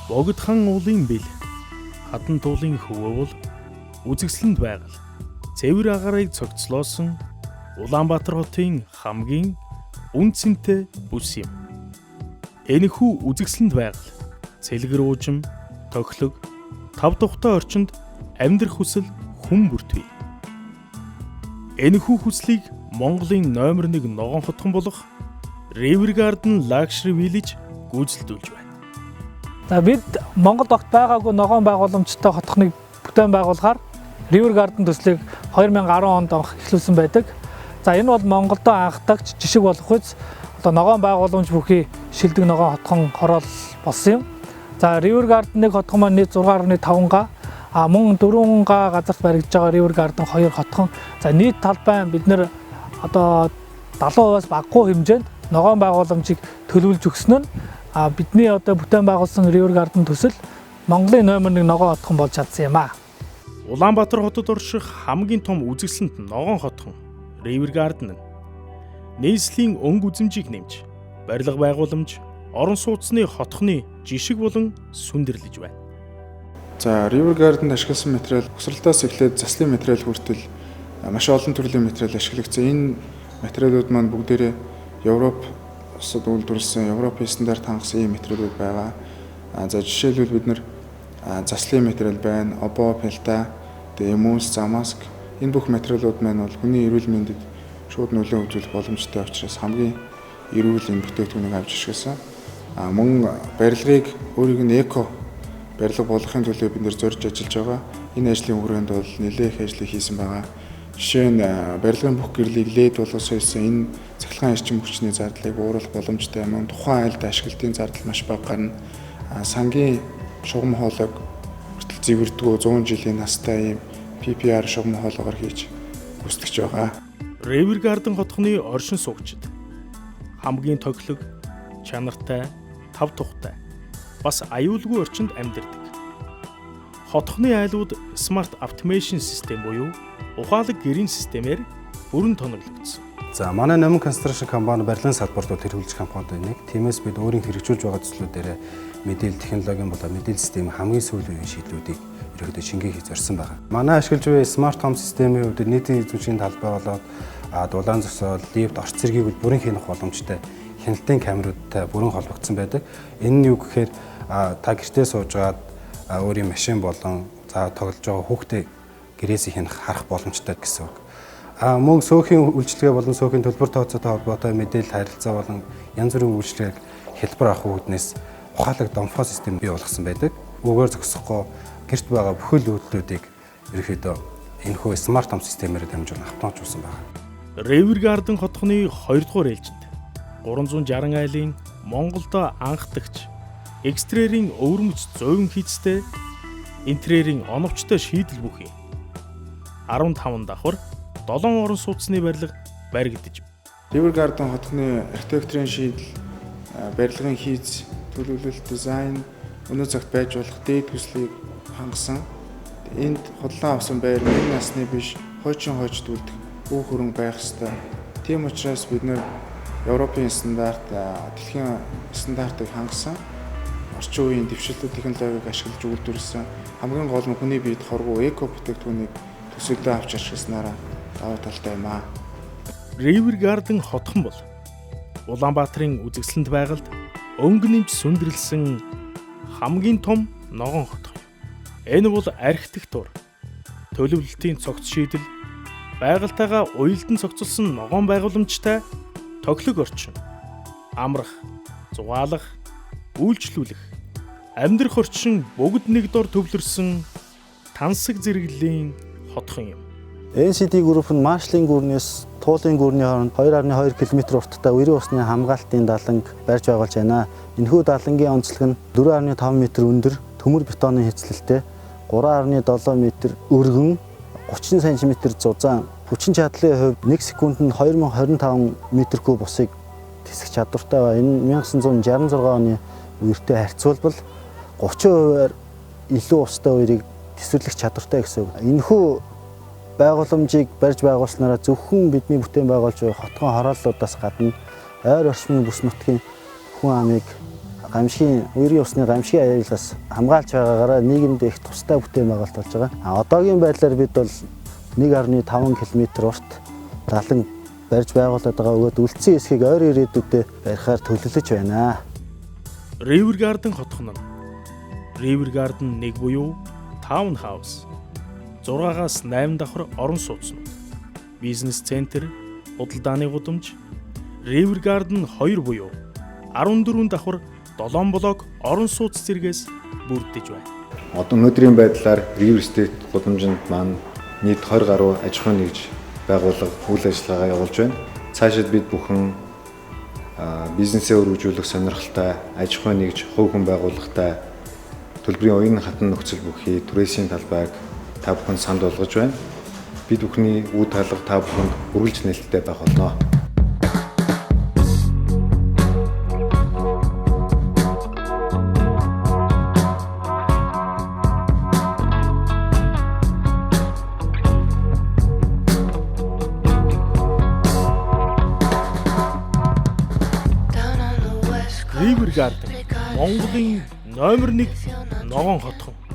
Богдхан уулын бэл, Хадан туулын хөвөө бол үзэсгэлэнт байгаль, цэвэр агарыг цогцлоосон Улаанбаатар хотын хамгийн үн цэнтэй бүс юм. Энэхүү үзэсгэлэнт байгаль, цэлгэр уужим, тохилог, тав тухтай орчинд амьдрах хүсэл хүн бүрт бий. Энэхүү хүслийг Монголын номер 1 ногоон хотхон болох River Garden Luxury Village гүйцэлдүүлж байна. За, бид Монгол огт байгаагүй ногоон байгууламжтай хотхныг бүтээн байгуулахаар River Garden төслийг 2010 онд анх эхлүүлсэн байдаг. За, энэ бол Монголдо анхдагч жишг болох үз одоо ногоон байгууламж бүхий шилдэг ногоон хотхон хороол болсон юм. За, River Garden 1 хотхон маань нийт 6.5 га, мөн 4 га газарт баригдаж байгаа River Garden 2 хотхон. За, нийт талбай бид нэр одоо 70%-аас багагүй хэмжээнд ногоон байгууламжийг төлөвлөж өгсөн нь бидний одоо бүтээн байгуулсан River Garden төсөл Монголын номер 1 ногоон хотхон болж чадсан юм аа. Улаанбаатар хотод орших хамгийн том үзэсгэлэнт ногоон хотхон River Garden нь нийслэлийн өнгө үзэмжийг нэмж, барилга байгууламж, орон сууцны хотхны жишг болон сүндэрлэж байна. За, River Garden ашигласан материал угсралтаас эхлээд заслын материал хүртэл маш олон төрлийн материал ашиглагдсан. Энэ материалууд маань бүгдээрээ Европ улсад үйлдвэрлэсэн, Европын стандарт хангасан ийм материалууд байгаа. За, жишээлбэл, бид нэр заслын материал байна, обоо, пальта, тэгээ эмүнс, замаск, энэ бүх материалууд маань бол хүний эрүүл мэндэд шууд нөлөө үзүүлэх боломжтой учраас хамгийн эрүүл энэ бүтээгдэхүүнийг авч ашигласан. Мөн барилгыг өөрийг нь эко барилга болгохын төлөө бид нэр зорж ажиллаж байгаа. Энэ ажлын хүрээнд бол нэлээх ажлыг хийсэн байгаа. Жишээ нь, барилгын бүх гэрлийг LED болгож сольсон. Энэ цахилгаан эрчим хүчний зардлыг бууруулах боломжтой. Мөн тухайн айлд ашиглалтын зардал маш бага гарна. Сангийн шугам хоолойг хүртэл зэвэрдгүү, 100 жилийн настай ийм PPR шугам хоолоогоор хийж гүйцэтгэж байгаа. River Garden хотхны оршин суугчид хамгийн тохилог, чанартай, тав тухтай, бас аюулгүй орчинд амьдардаг. Хотхны айлууд Smart Automation систем буюу ухаалаг гэрийн системээр бүрэн тоноглогдсон. За, манай Номин Construction компани барилгын салбарт бол хэрэгжүүлэх компаниудын нэг. Тиймээс бид өөрийн хэрэгжүүлж байгаа төслүүдээр мэдээлэл технологийн болон мэдээлэл системийн хамгийн сүүлийн үеийн шийдлүүдийг ерөнхийдөө шингээхийг зорьсон байна. Манай ашиглаж буй Smart Home системийн хувьд нийтийн эзэмшлийн талбай болоод дулаан зөсөөл, лифт, орц зэргийг бол бүрэн хянах боломжтой хяналтын камеруудтай бүрэн холбогдсон байдаг. Энэ нь юу гэхээр та гэртээ суужгаад өөрийн машин болон за тоглож байгаа хүүхдээ гэрээсээ хянах, харах боломжтой гэсэн үг. Мөн сөөхийн үйлчилгээ болон сөөхийн төлбөр тооцоотой холбоотой мэдээлэл харилцаа болон янз бүрийн үйлчилгээг хялбар авах үүднээс ухаалаг домофон систем бий болгосон байдаг. Үүгээр зогсохгүй, гэрт байгаа бүхэл үйлдэлүүдийг ерөнхийдөө энэхүү smart home системээр дамжуулан автоматжуулсан байна. River Garden хотхны 2 дугаар ээлжинд 360 айлын Монголдо анхдагч экстерьерийн өвөрмөц зуйван хийцтэй, интерьерийн оновчтой шийдэл бүхий 15 давхар 7 орон сууцны барилга баригдаж River Garden хотхны архитектурын шийдэл, барилгын хийц, төлөвлөлт, дизайн өнөө цагт байж болох дээд хүслийг хангасан. Энд худалдан авсан байр нэг насны биш, хойчин хойчд үлдэх үр хөрөнгө байх ёстой. Тийм учраас бид нэр Европын стандарт, дэлхийн стандартыг хангасан орчин үеийн дэвшилтэт технологиг ашиглаж үйлдвэрлэсэн, хамгийн гол нь хүний биед хоргүй эко бүтээгдэхүүнийг төсөлдөө авч ашигласнараа давуу талтай юм аа. River Garden хотхон бол Улаанбаатарын үзэсгэлэнт байгальд өнгө нэмж сүндэрлэсэн хамгийн том ногоон хотхон юм. Энэ бол архитектур, төлөвлөлтийн цогц шийдэл, байгальтайгаа уялдан зохицолсон ногоон байгууламжтай тохилог орчин, амрах, зугаалах, үйлчлүүлэх, амьдрах орчин бүгд нэг дор төвлөрсөн тансаг зэрэглэлийн хотхон юм. NCD Group нь Маршалын гүрнээс Туулын гүрний хооронд 2.2 км урттай үерийн усны хамгаалтын даланг барьж байгуулж байна. Энэхүү далангийн онцлог нь 4.5 м өндөр төмөр бетоны хийцлэлтэй, 3.7 м өргөн, 30 см зузаан, хүчин чадлын хувьд 1 секундэд 2025 м куб усыг тэсэх чадвартай ба энэ 1966 оны үертэй харьцуулбал 30%-аар илүү устай үерийг тэсвэрлэх чадвартай гэсэн үг. Энэхүү байгууламжийг барьж байгуулснараа зөвхөн бидний бүтээн байгуулж буй хотгон хорооллуудаас гадна ойр орчмын бүс нутгийн хүн амыг гамшигын үерийн усны гамшигын аюулаас хамгаалж байгаагаараа нийгэмд их тустай бүтээн байгуулалт болж байгаа. Одоогийн байдлаар бид бол 1.5 км урт далан барьж байгуулад байгаа бөгөөд үлдсэн хэсгийг ойрын ирээдүйдээ барихаар төлөвлөж байна. River Garden хотхон нь River Garden 1 буюу Town House 6-аас 8 давхар орон сууцнууд, бизнес центр, худалдааны гудамж, River Garden 2 буюу 14 давхар 7 блок орон сууц зэргээс бүрдэж байна. Одоо өнөөдрийн байдлаар River State гудамжинд маань нийт 20 гаруй аж ахуйн нэгж байгууллага үйл ажиллагаагаа явуулж байна. Цаашид бид бүхэн бизнесээ өргөжүүлэх сонирхолтой аж ахуйн нэгж, хувь хүн байгууллагатай төлбөрийн уян хатан нөхцөл бүхий түрээсийн талбайг та бүхэнд санал болгож байна. Бид бүхний үе талга та бүхэнд үргэлж нээлттэй байх болно. River Garden Монголын номер 1 ногоон хотхон.